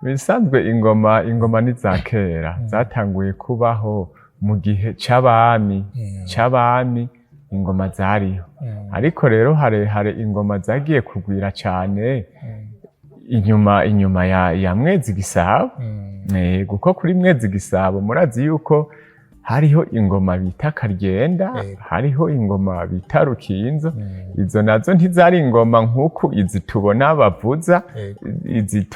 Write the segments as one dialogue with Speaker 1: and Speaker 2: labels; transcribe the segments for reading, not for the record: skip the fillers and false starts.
Speaker 1: Bisanzwe ingoma ni za kera, zatanguye kubaho mu gihe c'abami. C'abami ingoma zariho, ariko rero harehare ingoma zagiye kugwira cane inyuma ya Mwezi Gisabo. Kuko kuri Mwezi Gisabo murazi yuko hariho ingoma bita Karyenda, hariho ingoma bita Rukinzo. Izo nazo ntizari ingoma nk'uku izi tubona bavuza, izi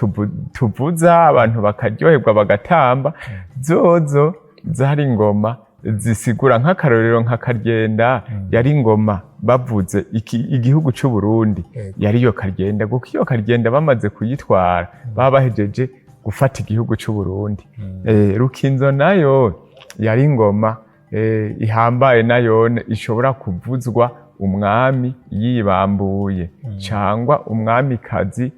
Speaker 1: tuvuza abantu bakaryoherwa bagatamba. Zozo zari ingoma zisigura, nk'akarorero nka Karyenda yari ingoma bavuze igihugu c'u Burundi yari iyo Karyenda, kuko iyo Karyenda bamaze kuyitwara baba bahejeje gufata igihugu c'u Burundi. Rukinzo nayo yari ingoma ihambaye, nayone ishobora kuvuzwa umwami yibambuye cangwa umwamikazi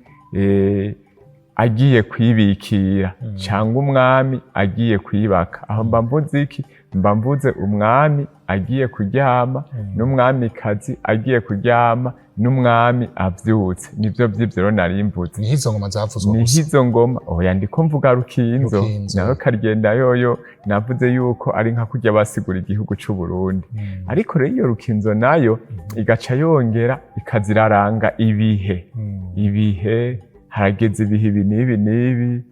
Speaker 1: agiye kwibikira cangwa umwami agiye kwibaka. Aho mba mvuze iki? Mba mvuze umwami agiye kuryama n'umwamikazi agiye kuryama n'umwami avyutse. Nivyo vy'ivyo rero nari mvuze.
Speaker 2: Niho izo ngoma zavuzwa
Speaker 1: Niho
Speaker 2: gusa?
Speaker 1: Izo ngoma, oya, ndiko mvuga Rukinzo.
Speaker 2: Rukinzo.
Speaker 1: Naho Karyenda yoyo navuze yuko ari nka kurya basigura igihugu c'u Burundi. Ariko rero iyo Rukinzo nayo igaca yongera ikaziraranga ibihe, ibihe harageze, ibihe ibi n'ibi n'ibi,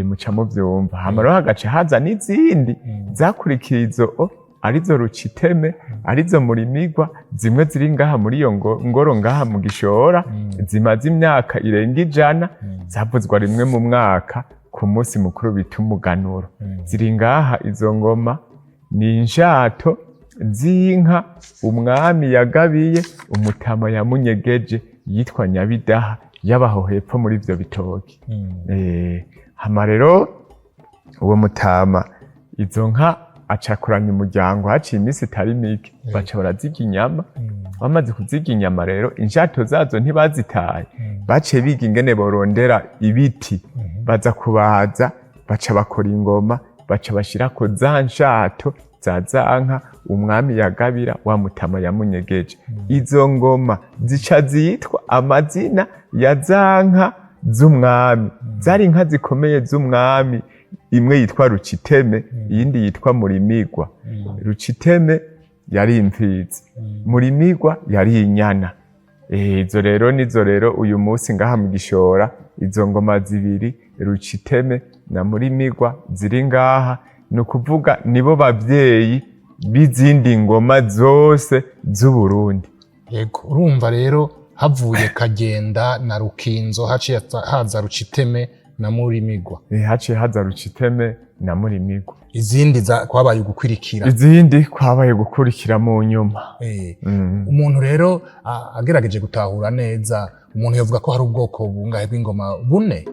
Speaker 1: muca muvyumva. Hama rero hagaca haza n'izindi zakurikiye izo arizo Ruciteme, arizo Murimigwa, zimwe ziri ngaha muri iyo ngoro ngaha mu Gishora, zimaze imyaka irenga 100, zavuzwa rimwe mu mwaka ku munsi mukuru bita umuganuro. Ziri ngaha izo ngoma, ni inshato z'inka umwami yagabiye umutama yamunyegeje yitwa Nyabidaha, yabaho hepfo muri ivyo bitoki. Hama rero uwo mutama izo nka acakuranya umuryango, haciye iminsi itari mike baca barazirya inyama. Bamaze kuzirya inyama rero, inshato zazo ntibazitaye, baciye biga ingene borondera ibiti, baza kubaza, baca bakora ingoma, baca bashirako za nshato za za nka umwami yagabira wa mutama yamunyegeje. Izo ngoma zica zitwa amazina ya za nka z'umwami. Zari inka zikomeye z'umwami, imwe yitwa Ruciteme, iyindi yitwa Murimigwa. Ruciteme yari imfizi, Murimigwa yari inyana. Izo rero nizo rero uyu munsi ngaha mu Gishora izo ngoma zibiri, Ruciteme na Murimigwa, ziri ngaha. Ni ukuvuga nibo bavyeyi b'izindi ngoma zose z'Uburundi.
Speaker 2: Yego, urumva rero havuye Kagenda na Rukinzo, haciye haza Ruciteme na Murimigwa.
Speaker 1: Haciye haza Ruciteme na Murimigwa.
Speaker 2: Izindi kwabaye ugukwirikira.
Speaker 1: Izindi kwabaye gukurikira mu nyuma.
Speaker 2: Umuntu rero agerageje gutahura neza, umuntu yavuga ko hari ubwoko bungahe bw'ingoma? Bune?